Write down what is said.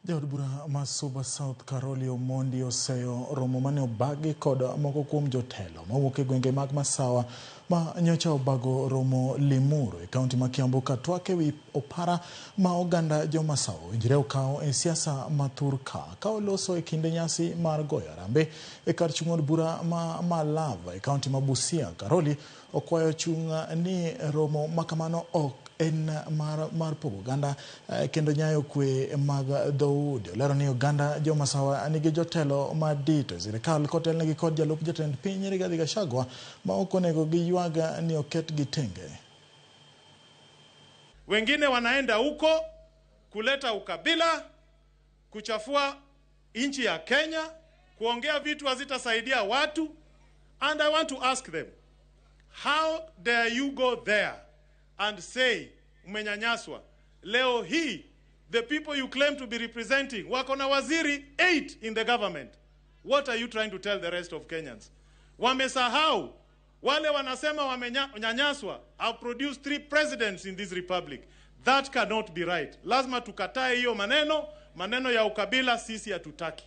Jaod bura ma Suba South Caroli Omondi oseyo romo mane obagi kod moko kuom jotelo mawuok e gwenge mag Masawa ma nyocha obago romo Limuru e kaunti ma Kiambu ka twak ewi opara ma oganda jo Masawa owinjore okaw e siasa ma thurka ka oloso e kinde nyasi mar goyo arambe e kar chung' od bura ma Malava e kaunti ma Busia. Caroli okwayo chung' ni romo ma kamano ok en mar pogo oganda kendo nyayo kwe mag dhoudi. Olero ni oganda jo Masawa nigi jotelo madito e sirikal kotelnegi kod jalup jatend piny Rigathi Gachagua ma ok onego giywag ni oketgi tenge. Wengine wanaenda huko kuleta ukabila, kuchafua nchi ya Kenya, kuongea vitu hazitasaidia watu. And I want to ask them, how dare you go there and say umenyanyaswa? Leo hii the people you claim to be representing wako na waziri 8 in the government. What are you trying to tell the rest of Kenyans? Wamesahau wale wanasema wamenyanyaswa have produced 3 presidents in this republic. That cannot be right. Lazima tukatae hiyo maneno, maneno ya ukabila sisi hatutaki.